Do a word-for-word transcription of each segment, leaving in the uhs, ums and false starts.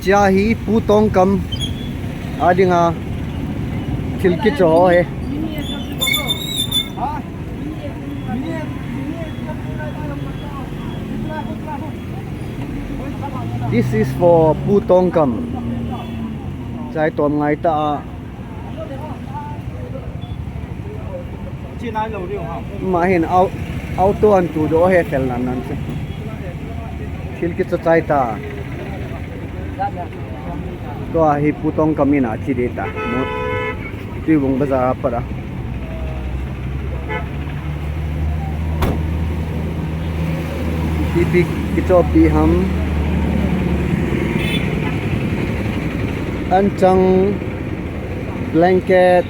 Chia hi Pu Tongkam a dinga thil kicho ho hi. This is for Pu Tongkam. Chai tom ngai ta a. Chi nai lo diu ha. Ma hin au-, auto an tu do he fel nan nan se. Thil kicho chai ta. Tua hi Pu Tongkam in a chi de ta. Mo. Tuibung bazar a pat a. Ipi kichopi ham. Anchang, blanket,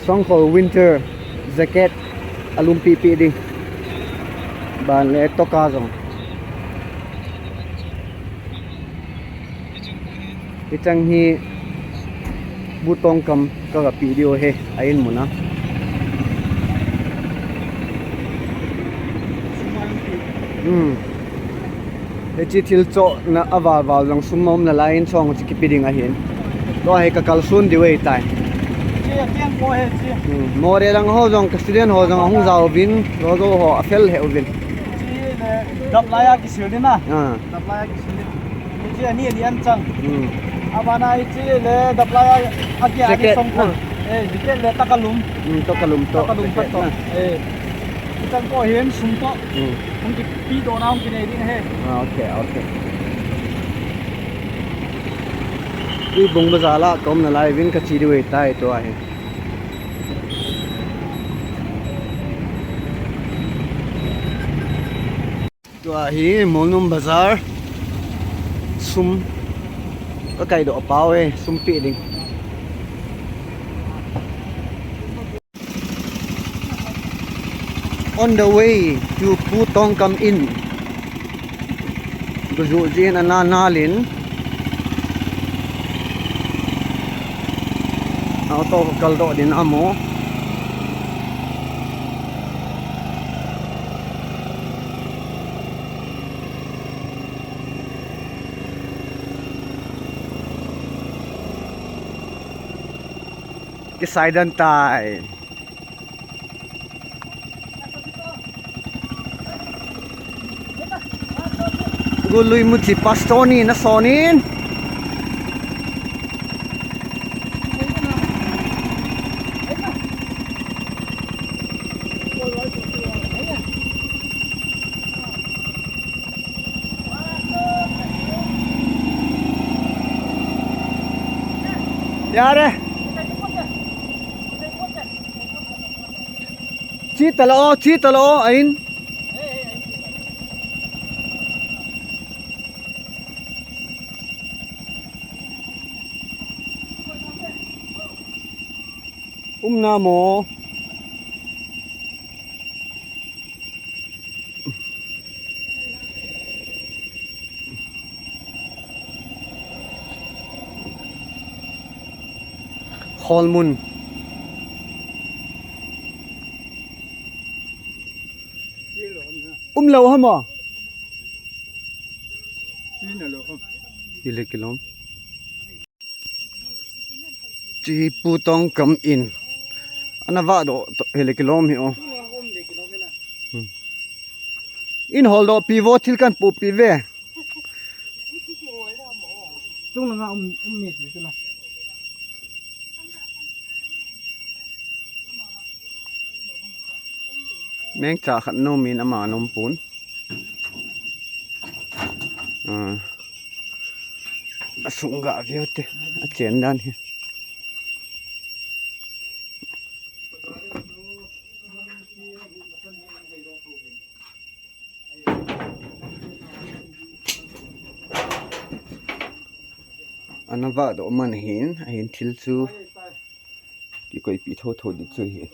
songkhol winter jacket, alum pipi ding. Ban le toka jong. Hichang hi Pu Tongkam ka ga pi diu he, a in mun a. Hmm. Hichi thil chohna a val val jong sum um nalai in chong chi kipi ding ahin. Tua hi ka kalson diu ahi tai. Chi a tiang ko he chi. Hmm. More lang ho jong ka student ho jong ahung jao vin, ro ro ho a fel he uvin. Chi le dap lai a kisil din a. Ah. Dap lai a kisil din. Hichi ani ani an chang. Hmm. Abana hichi le dap lai a, a kia ani jacket songkhol. Eh, jacket le toka lum. Hmm, toka lum to. Toka lum jacket to na. Eh. Hichang ko hin sum to. Hmm. Hung kipi do na hung kinei ding he. Ah, okay, okay. Tuibung bazar la ka um nalai vin ka chi diu ahi tai tua hi. Tua hi Molnom Bazar. Sum ka kai doh pau e, sum pe ding. On the way to Pu Tongkam Inn. Guju jin ana nalin. Auto kal doh din amo. Kisai dan tai. Gului muchi pastor ni na sonin. Yare. Chi talo, chi talo, ain. Umna mo. Kholmun. Umlo hamo. Ile kilom. Chi Pu Tongkam in. Ana vah doh to, hele kilom hi o. Hmm. In hol doh pi vo thil kan pu pi ve. Chung langa um, um me ti chu la. Mengcha khat nom in ama nom pon. Ah. Asung ga view te. Achen dan hi. Ana vah doh man hin, ahin thil chu kikoipi tho tho di chu hi.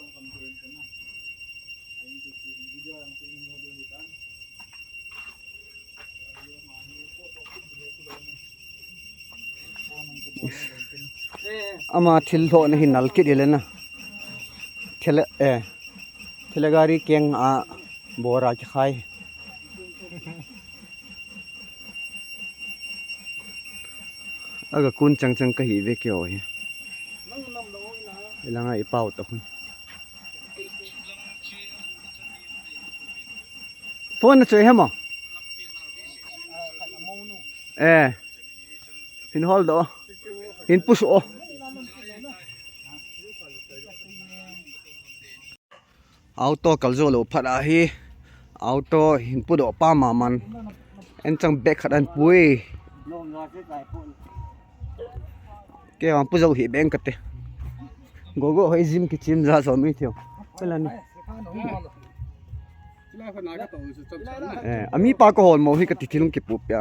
Ama thil lhohna hi nal kit ile na. Thile, eh, thile gari keng a bora kikhai. Aga kun chang chang kahi ve keo hi. Ilanga ipau to hun. Phone na choi hemo? Eh. Hin hol do. Hin push o. Auto kal jo lou phat ahi. Auto hin pu do pa ma man. En chang bag khat an pui. Ke ang pu jo hi beng kate. Go go hoi gym ki chim ja so mi thio. Pela ni. Eh, ami pa ko hol mo hi kati thilung ki pu pia.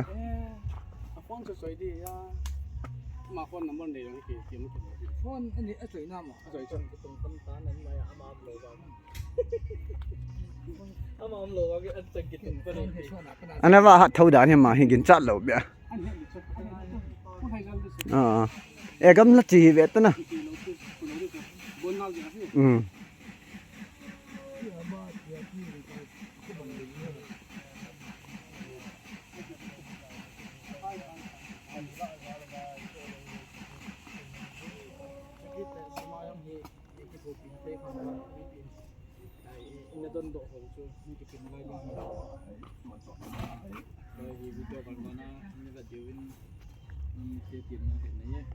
Phone ani a choi na ma. A choi chang ki tung pan ta na ma ya ama lo ba. Ana va hat thau dan hi ma hi gin chat lo bia. Ah. E gam la chi ve ta na. Mm. Ina don doh ho chu, mi kipin lai ding hi. Lai hi video ban ban a, mi va diu in, mi te tin na ke nei.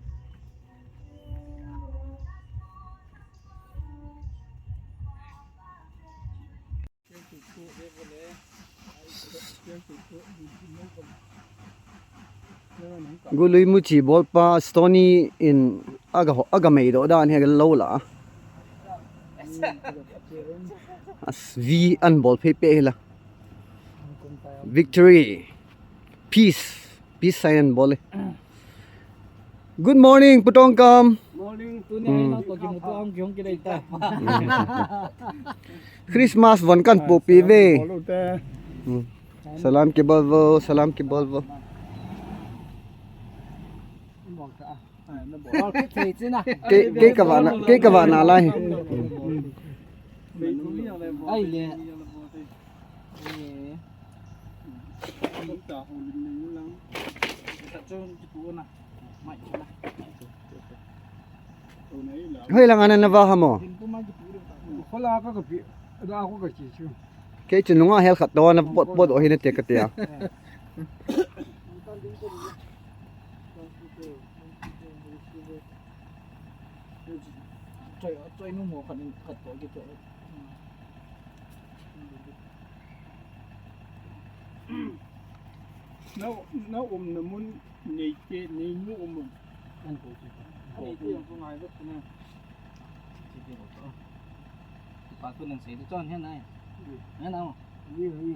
Golui muchi bol pa Stony in aga ho, aga mei do dan hi lo la. As V an bol phe phe hi la. Victory. Peace. Peace sign an bol e. Good morning, Pu Tongkam. Morning, tuni Hmm. Nang to kimuto ang kiyong kilay ta. Christmas von kan po pi ve. Bol u te. Hmm. Salam ki bol vo, salam ki bol vo. Bol ka, ah. Bol ka thei china. Ke, ke ka va na, ke ka va na lai. Ai le. Hoi lang ana na va hamo. Kei chu nunga hel khat to na pot pot o hi na te ka te a. Choi, choi nu mo khat in khat to ki to. Na, na um na mun nei ke, nei nu um mun. Kan ko chi. Ani ti ang ko ngai vet na. Chi ti ko. Ki pa tu nang sei tu chon hen ai. Hen au. Ni ni.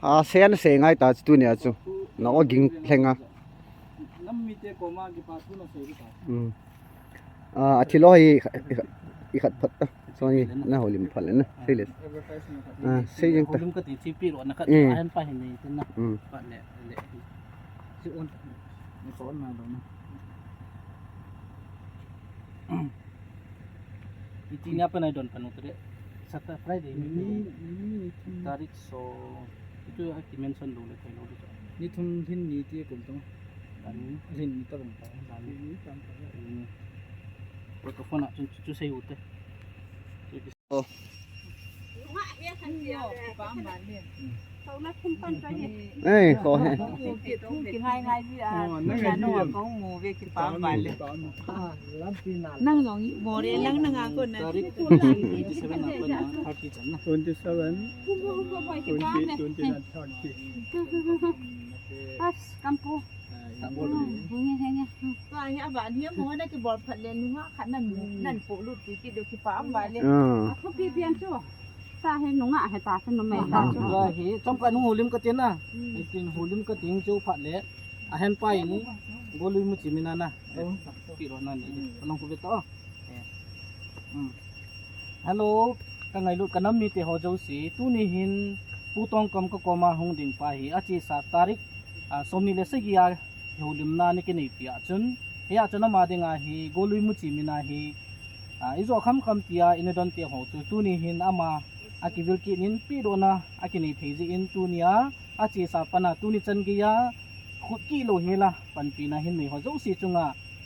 A sen se ngai ta chu nia chu. Na o ging lhenga. Nam mi te ko ma ki pa tu na sei ta. Hmm. A, a thilo hi i khat phat ta. Soni na holim phat le na. Sei le. A, sei jing ta. Holim ka ti chi pi ro na khat. Hmm. A hen pa hin nei tin na. Hmm. Phat le le. Si on. Ni ko on na do na. Iti nia pa nai don panu tre. Saturday, Friday, ni, ni, ni, ni, tarik so, itu aki mention dulu, thei lo dulu. Ni thum hin ni ti kum tong. Ani. Hin ni ta bang ta. Ani. Ni tam ta. Ni. Ko ko phone a chu, chu sei u te. Oh. Ei, ko he. Nang jong i bol e lang nang a kon na. Tarik twenty-seven na kon na, thirty chan na. Twenty-seven, twenty, twenty-nine, thirty. As, kampu. Nge, nge, nge. Ka hi a ban hi mo na ki bol phat le nunga khat nan, nan po lut ti ki do ki pa am ba le. Ah. A ko pi pian chu. Ta he nunga he ta chu numei ta chu. Ba he, chom ka nu holim ka tin na. Hmm. He tin holim ka tin chu phat le. A hen pa in golui mu chi mi na na. Oh. Pi ro na ni. Ka long ku ve to. Eh. Hmm. Hello, ka ngailut ka nam mite ho jouse, tuni hin Pu Tongkam ka koma hung ding pa hi, achesa tarik, a, somni le sagi a holimna na kinei pi a chun, hia chun ama dinga hi golui mu chi mi na hi, a, i jo kham kham tia i na don te ho chu, tuni hin ama a kivil kit in pi do na a kinei thei jeh in tunia, achesa pana tuni chan geiya khut kilo hela panpina hin nei ho jouse chunga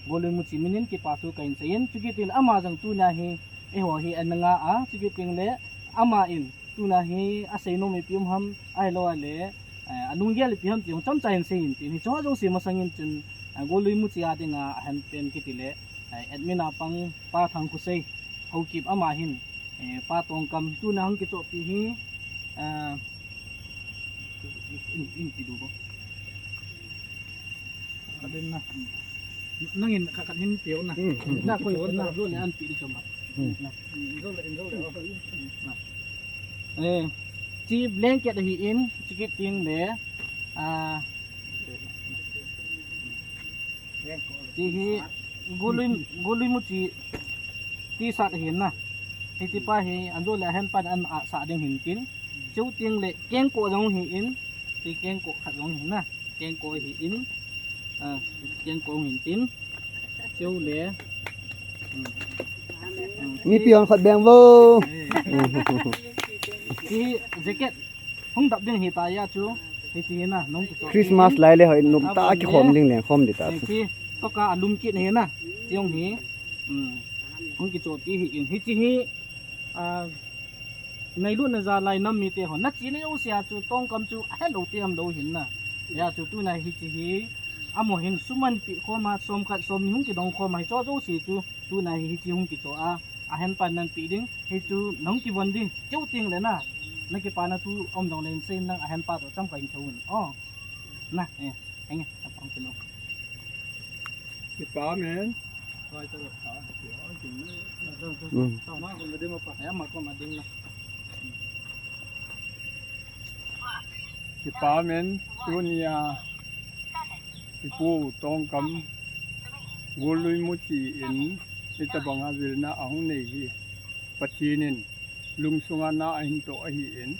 Golui Muchi minin kipa thu kahin seiyin, chukit in ama jong tunia hi eiho hi ana nga a, chukit in le ama in tunia hi asei nom ipi um ham, ahilou le, eh, alunggel ipi ham ti jong chomcha hin seiyin tin, hiche ho jouse masangin chun, eh, Golui Muchi a dinga ahenpen kiti le, eh, admin a pang Pa Thangkhosei Haokip ama hin, eh, Pa Tongkam tuna hung kichohpi hi, eh, in, in pi du ko. Ka den na. Nangin khat khat hin peo na. Hmm, hmm. Ja koi na. Zo le an pi di choma. Hmm. Na. Zo le, zo le. Na. Eh, chi blanket ahin, chukit in le, ah, chi hi Golui, Golui Muchi T-shirt ahin na. Hiche pa hi, anjo le ahenpan ana sah ding hin tin. Chuteng le kengkoh jong ahin. Chi kengkoh khat jong ahin na. Kengkoh ahin. Ah, kengkoh jong ahin tin. Chu le. Hmm. Hmm. Mipi hon khat beng vo. Eh. Chi jacket. Hung dap ding ahi ta ya chu. Hiche hi na, nung kichoh. Christmas lai le hoi num ta a kikhom ding leng khom di ta. Hiche, toka alum kit ahi na. Chi hung hi. Hmm. Hung kichohpi ahin. Hiche hi, ah, ngailutna jalai nam mite ho. Nachi na jouse a chu Tongkam chu ahelou te umlou hin na. Ya chu tuna hiche hi. Amaho hin suman pi khom a, som khat som ni hung kidong khom a, hiche jouse chu. Tuna hi hiche hung kichoh a, ahenpan nahin pe ding, hichu nahung kivon ding, chuteng le na, nakipana thu um jongle hin seiyin nang ahenpa toh chomkhat hin kihou in. Oh. Na, eh, henge, apang kilo. Kipa men. Hmm. Eh, ama kom a ding na. Kipa men, tunia, ipu Tongkam, Golui Muchi in, hitabanga vilna ahung nei hi, Pathen in, lungsunga na ahin toh ahin,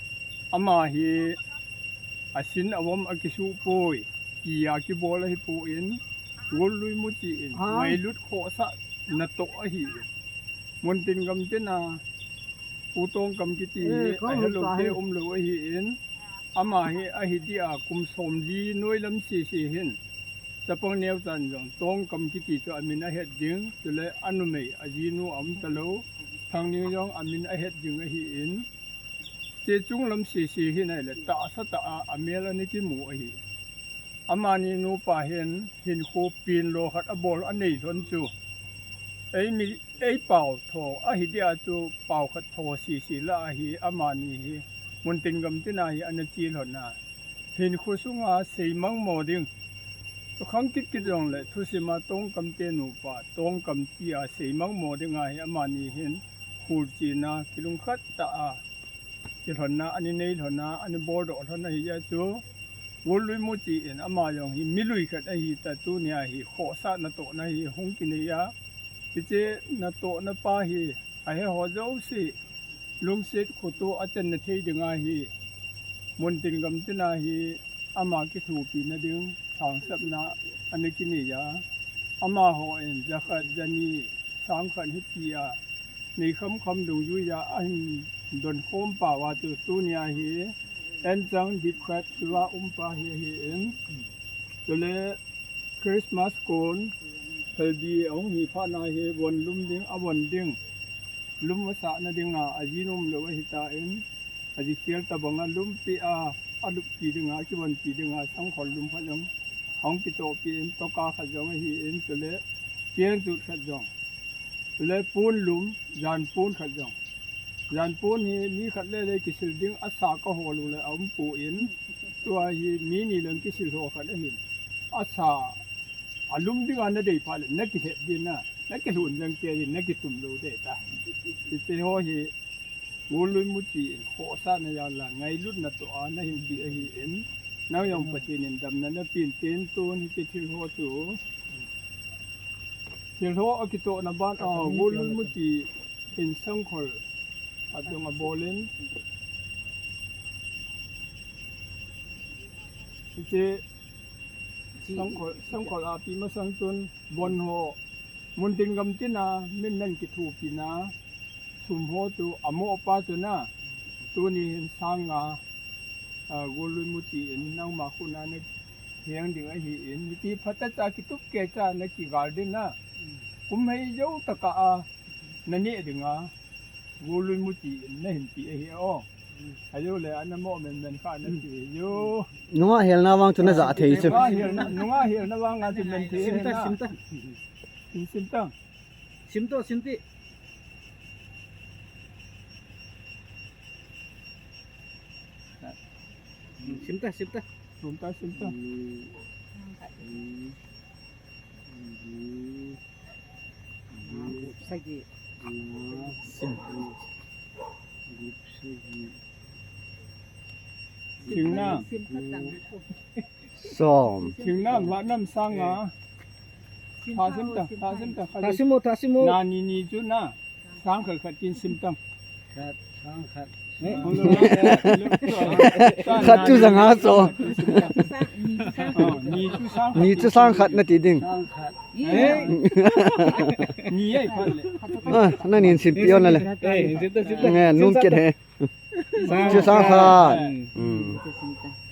ama hi, asin avom akisuh poi, tia kibol ahipon, Golui Muchi in, ha? Ngailut khohsah natoh ahin. Muntin gamtin a, Pu Tongkam kiti hi, eh, ahelou te umlou ahin, ama hi ahi dia kum somli noilam sese hin. Chapang neocha'n jong Tongkam kiti chu amin ahet ding, chule anumei ajinu aum talou, Thangning jong amin ahet ding ahin. Che chunglam sese hin ahile tahsa tah a amel ana kimu ahi. Amani nupa hin hinkho pin lo khat abol anei lhon chu. Eimi, eipao tho ahi dia chu pao khat tho sese la ahi amani hi. Muntin gamtin a hi ana che lhon a. Hinkho sunga seimang mo ding. Tukhang kit kit jongle thusim a Tongkam te nupa, Tongkam tia seimang mo ding ahi amani hin. Khulchina kilungkhat tah a. Kilhonna, ana nei lhonna, ana boldoh lhon ahi a chu. Golui Muchi in ama jong hi milui khat ahi ta tunia hi khohsah natohna hi hung kinei a. Hiche natohna pa hi ahe ho jouse lungset khoto achanna thei dinga hi. Muntin gamtin a hi ama kithopina ding thangsapna ana kinei a. Amaho in jakhat jani sangkhat hitia, nei khamkham dungjuia ahin donkhom pa uva chu tunia hi, enchang dipkhat tua umpa hi ahin. Chule Christmas kon, phalbi ahung hi phatna hi, von lum ding, avon ding, lum asahna dinga, ajinu umlou ahitan, ajikhel tabanga lumpia, aluppi dinga, akivonpi dinga, sangkhol lum khat jong, ahung kichohpi in, toka khat jong ahin, chule, kengchut khat jong. Chule pon lum, jan pon khat jong. Jan pon hi mi khat lele kisil ding asa kahol u le aumpon. Tua hi mi ni lang kisil ho khat ahin. Asa alum dinga nadei phat le nakilhep ding a, nakilhun jeng kei ding, nakitum lou ding ta. Hiti ho hi Golui Muchi in khohsahna jal a ngailutna toh a nahin pe ahin, nang jong Pathen in damna napen tin tun hiti thil ho chu. Thil ho akichohna ban a, Golui Muchi in sangkhol adong abolin. Hiche sangkhol, sangkhol api masang chun von ho, muntin gamtin a min nan kithopina, sum ho chu amoh pa chu na, tuni hin sang nga, A, Golui Muchi in nangma khut na na heng ding ahi in, hiti phatah cha kitup kei cha na kigal ding na. Kum hei jou tah a na neh ding a, Golui Muchi in na hin pe ahi o. Ajo le ana mo men men kha na pe ahi o. Nunga hel na vang chu na ja thei chu. Nunga hel na, nunga hel na vang a chu men thei. Sim ta, sim ta. Sim, sim ta. Sim to, sim ti. Sim ta, sim ta. Sim ta, sim ta. Sagi. Sim. Sim na. Sim ta tang. Som. Thingnam, vatnam, sanga. Tha sim ta, tha sim ta, kha sim. Tha sim mo, tha sim mo. Na ni ni chu na. Sang khat khat kin sim tam. Khat, sang khat. Khat chu janga so. Ni chu sang khat. Ni chu sang khat na ti ding. Sang khat. Eh. Ni ai khat le. Ah, na nin sim pi on na le. Eh, sim ta, sim ta. Nge, num kit he. Chu sang khat. Hmm.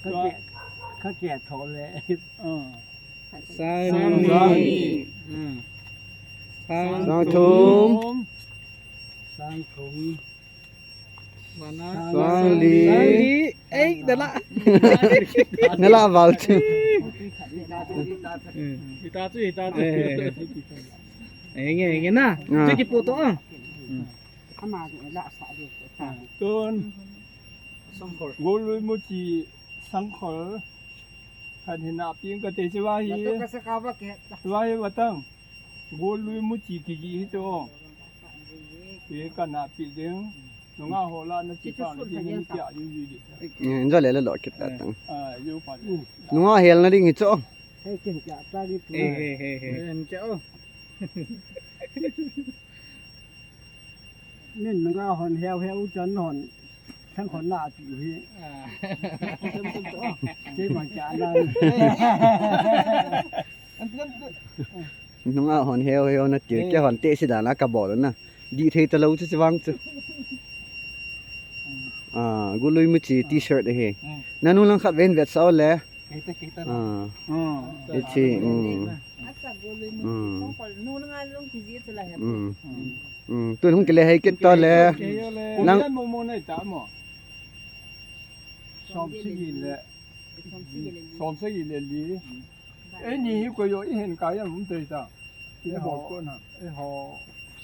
Kha ke, kha ke tho le. Sang ni. Sang thum. Sang thum. Sang li. Sang li. Ei, dala. Nala val chu. Hita chu, hita chu. Eh, nge, nge na. Ah. Chu kipu to. Ama la sa de. Tun. Sangkhol. Golui Muchi Sangkhol. Khat hin a ping kate chu va hi. Va hi vatang. Golui Muchi kiji hi chu. Hi kana pi ding. Nunga hola na chi pa ni ni kia yu yu di. Njo le lo kit ta tang. Ah, yu pa. Nunga hel na ding hi chu. Hei kin kia ta di tu. He, he, he, he. Ken kia o. Min nga hon heu heu chan hon. Thang hon na pi hi. Kei ma cha na. Nunga hon heu heu na ti ke hon te si da na ka bol na. Di thei ta lo chu chi vang chu. Ah, Golui Muchi t-shirt he. Nanu lang khat ven vet sa le. Keita, keita. Ah. Ah. Ichi, mm. Asa Golui Muchi. Mm. Sangkhol nu nga long kiji chu la he. Mm. Mm. Tun hung kile hei kit to le. Nang mo mo nei ta mo. Som sagi le. Som sagi le li. Ei ni hi koi yo i hen ka yam um tei ta. I bol ko na. Ei ho.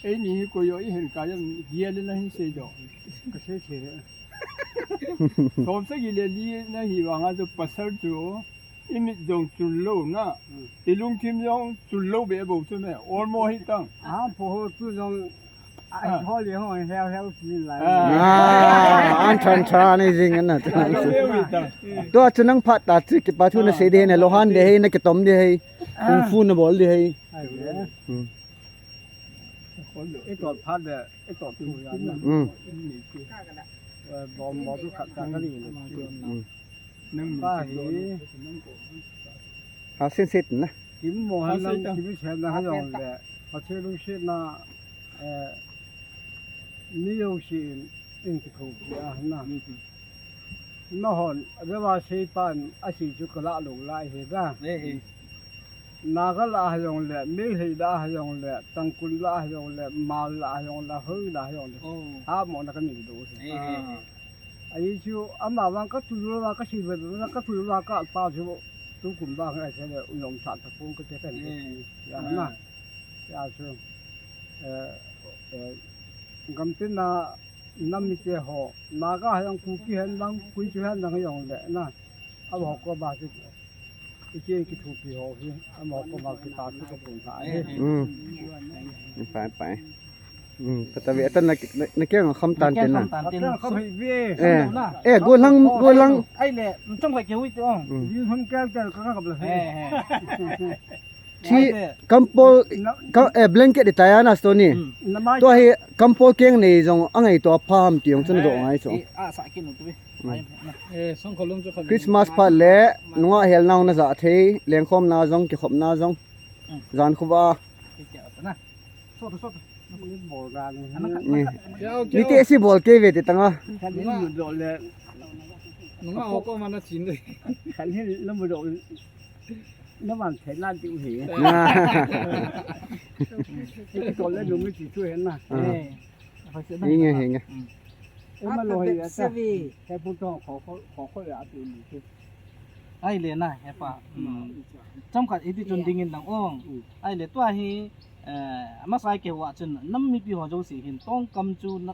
Ei ni hi koi yo i hen ka yam dia le na hin sei do. Ka sei che. Som sagi le li na hi vang a chu pasal chu. I mit jong chun lo na. I lungthim jong chun lo be bo chu me. Ol mo hi tang. A po ho tu jong. Ai, hol le hol, heu, heu, ti lai. Ah, an than than ni jing na. Tua chu nang phat ta chu kipa thu na sei de na lo han de hei na kitom de hei. Kung fu na bol de hei. Ai, eh. Hmm. I to phat de, i to tu ya na. Hmm. Eh, bom, bom tu khat ta ka ni. Hmm. Nang pa hi. Ha sin sit na. Kim mo ha nang kim sen na ha yong le. Pathen lungsetna, eh, mi jousen, in kithopi a na. Nahon, aveva seipan, asei chu kalah lou lai hi da. Naga lah ha jong le, Meitei lah ha jong le, Tangkhul lah ha jong le, Hmar lah ha jong le, Hoi lah ha jong le. Amo na kanei lou hi. Ahi chu, ama vang katui lou vang, kasei ve lou vang, katui lou vang, kapa chu, tukum vang, ahi le, unom sa ta pung kate kan. Ya na. Ya chu, eh, eh, gamtin a nam mite ho, Naga ha jong Kuki hen lang, Kuki hen lang jong le na, abo ho koma chu, i chen kithopi ho hi, abo ho koma kipa thu kapun tha hi. Hmm. Pai, pai. Hmm, kata ve atan na, na, na keng kham tan ten na. Kham tan ten. Kham hi ve. Eh, eh, go lang, go lang. Ai le, ntong ka ke hui te ong. Hmm. Din hon kel tel ka ka bla. Eh, eh. Chi kampol, ka, eh, blanket di taya na sto ni. Hmm. Tua hi kampol keng nei jong angai tua pham ti jong chun do ngai so. Eh, a sa kin tu be. Hmm. Ai, na. Eh, song kholum chu kholum. Christmas phat le nunga hel nau na ja thei, lengkhom na jong, kikhop na jong. Hmm. Jan khuwa. Ke ke ta na. So to, so to. Ni. Ni te si bol ke ve te tanga. Khat ni do le. Nunga ho ko mana chin de. Khan hin na mu do. Na man thei la diu hi. Ko le nu mi chi chu hen na. Inge, inge. Ema lo hi ata. He pu tong kho kho kho kho ya tu ni chu. Ai le na, he pa. Cham khat iti chun dingin lang ong. Ai le tua hi, eh, ama sai ke wa chun nam mipi ho jo si hin tong kam chu na,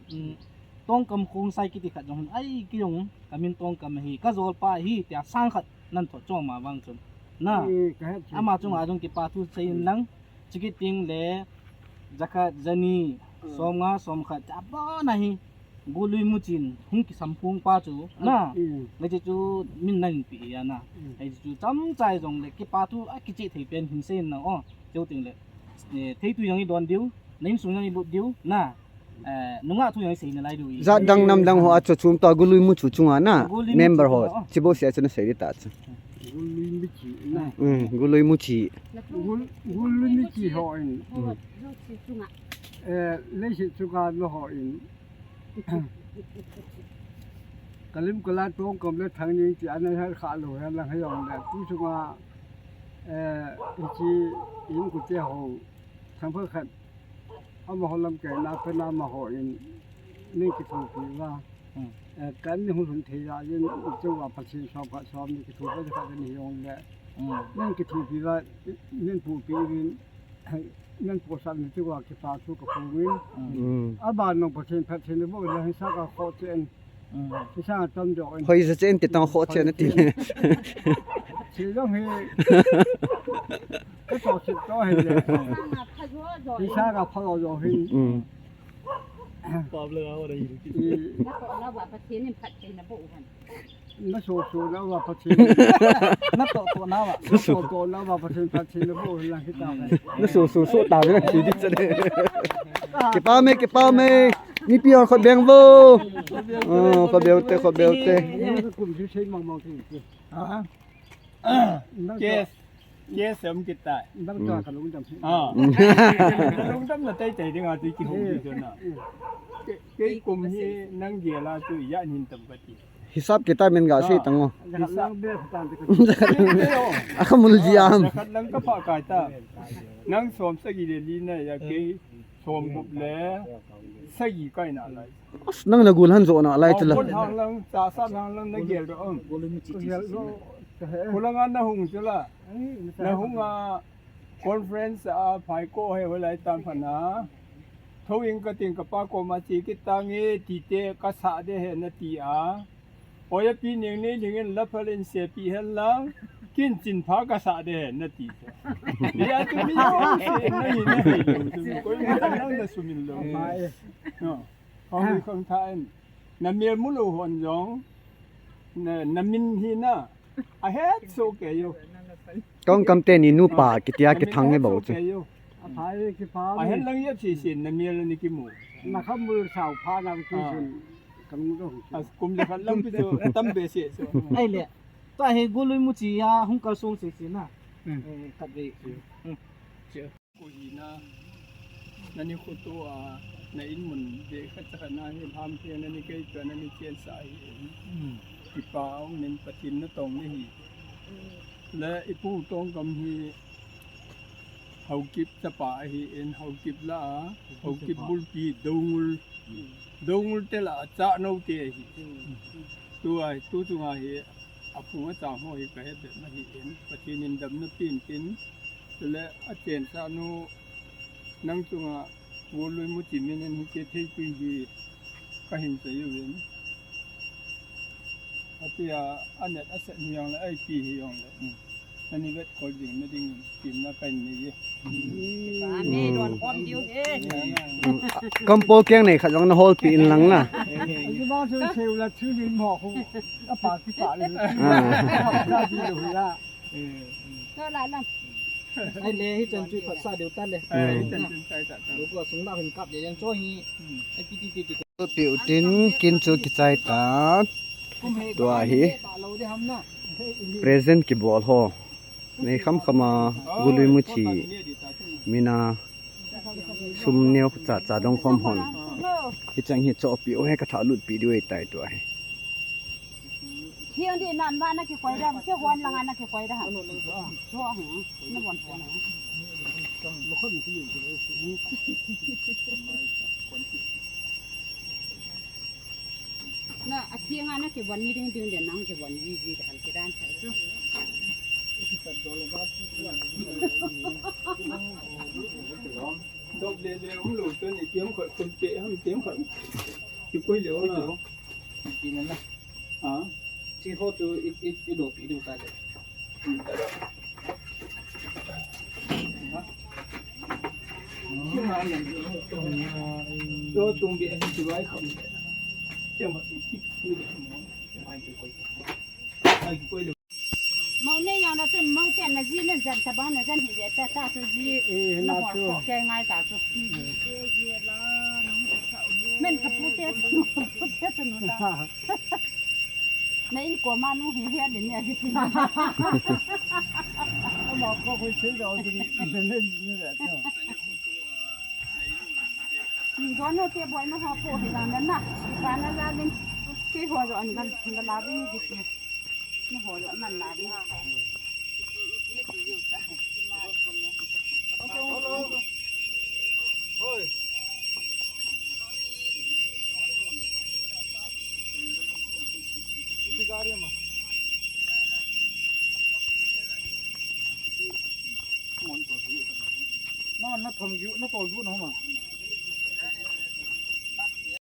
tong kam khong sai kiti khat jong hin ai ki jong kamin tong kam hi ka jol pa hi tia sang khat nan tho chom ma vang chun. Na. Ama chunga jong kipa thu sei in lang. Chikit ting le, jakhat, jani, somnga, somkhat, chapa na hi, golui muchin, hung kisam phung pa chu, na, ngai chu min nan pi ya na, ngai chu cham chai jong le, kipa thu a kichi thei pen hin sei na, o, chu ting le, eh, thei tu yang i don diu, na insung yang i lut diu, na, eh, nunga thu yang i sei na lai diu i. Jat dang nam dang ho a chu chum ta golui muchi chunga na, golui muchi member ho, chunga, o. Chibo sia chu na sei di ta chu. Golui muchi na. Mm, golui muchi. Gul-, golui muchi ho in. Mm. Eh, leiset chunga na ho in. Kalim kala tong kam le thang ni ti ana ha kha lo ha lang ha yong da. Tu chunga, eh, chi in ku te ho. Thang pha khat. Amaho lamkai na pe na amaho in ning kithopi uva. Hmm. Eh, kan ni hung lhun thei a, yin i chu va Pathen som khat som ni kithopi uva khat ni hung le. Hmm. Ning kithopi uva, ning pupi uvin, ning posat ni chu va kipa thu ka phong in. Hmm. Aban nong Pathen phat thei ni bo le hin sa ka kho chen. Isa tam jo. Hoi sa chen ti tang kho chen ti. Si jong hi. Ka to si to hi le. Isa ka pha jo hi. Mm. Pop le ga ho dai. Na to na ba pa si ni phat si na bo han. Na so so na ba pa si. Na to to na ba. Na so to na ba pa si phat si na bo la hi ta. Na so so so ta le ti di sa de. Kipa me, kipa me. Mipi ho khut beng vo. Oh, khut beng te, khut beng te. Kum ju sei mang mang ti. Ha? Kes, kes em kita. Nang ta ka lungdam. Ah. Lungdam na tai tai ding a ti ki hung ti na. Ke, ke kum hi nang gel a tu ya nin tam ka ti. Hisap kita men ga sei tang o. Hisap be khatan te ka. Akha mul ji am. Khat nang ka pha kai ta. Nang som sagi le li na ya ke. Som gup le sagi kai na lai. As, nang na gul han jo na lai chu la. Gul hang lang, cha sa hang lang na gel ro um. Gel ro. Kulang an na hung chu la. Na hung a conference a phai ko he ho lai tam pha na. Tho ing ka ting ka pa ko ma chi ki ta nge ti te ka sa de he na ti a. Oi a pi ning nei ning in la phal in se pi hen lang, kin chin pha ka sa de hen na ti. Ni a tu mi yo se na ni na ni lo tu ko ni na na su min lo. No. Hong ni khong tha en. Na mel mu lo hon jong. Na, na min hi na. A het so ke yo. Tong kam te ni nupa kitia kithang nge bou chu. A phai ki pha. A hen lang yep si sin na mial ni ki mu. Na kham mu sao pha na ki sin. Kan mu dong. As kum le khat lang pi chu tam be si chu. Ai le. Ta he golui muchi ya hung kal song si si na. Eh, khat ve. Ko hi na, na ni khutu a, na in mun ve khat cha khat na hi ham ke na ni kei cha na ni chen sa hi. Kipa ong nin Pathen na tong ni hi. Le i pu tong kam hi Haokip chapa ahi in Haokip la a, Haokip bulpi Doungul, Doungul te la a cha no te ahi. Tu a, tu chunga hi a phung a chang ho hi ka het na hi in Pathen in damna pin tin. Chule a chensah nu nang chunga golui muchi min in hi che thei tui hi ka hin sei uvin. Atia a net a set hi jong le, a ipi hi jong le. Ani vet kol ding na ding kimna ka nei e. Amen. Don kom diu he. Kampol keng nei khat jong na hol pi in lang na. Aji ba chu seu la chu din mo khu. A pa ki pa le. Ah. Ka di lu la. Ka la lam. Ai le hi chan chu phat sa deu ta le. Ai, hi chan chu sai ta ta. Lu ko sung la hin kap de yang cho hi. Ai ki ti ti ti. Piu tin kin chu kichai ta. Tua hi present kibol ho. Nei kham kham a golui muchi mina sum neo cha cha dong khom hon. Hi chang hi cho piu he ka tha lut pi diu tai tua hi. Thiang di nan ba na kikoi da, kihon langa na kikoi da. So, hmm, na bon pon. Na, a thiang a na kibon ni ding ding den nang kibon ji ji da han kidan thei chu. Dop le le um lo chu ni tiam khat kun te ham tiam khat. Kikoi le na. Kina na. Ha? Chi ho chu i, i, i dop i ding ka le. Cho tung bi a hi chi vai kham. Tiam khat. Ai kikoi. Ai kikoi le. Mau ne yang na chun mau te na ji na jan ta bang na jan hi ve ta ta chu ji. Eh, na na hor chu. Ko ke ngai ta chu. Men ka pu te chu, pu te chu nu ta. Na in ko ma nu hi he de ne hi. Ama ko ko chu da o ni ne ne ne ta. Ni go no te boi na ho ko hi da na na. Ba na la din. Ke ho jo an gan la la din ji ke. Ni ho jo nan la din. Hello. Hoi. Iti gari ma. Na, na thom giu, na tol giu na ma.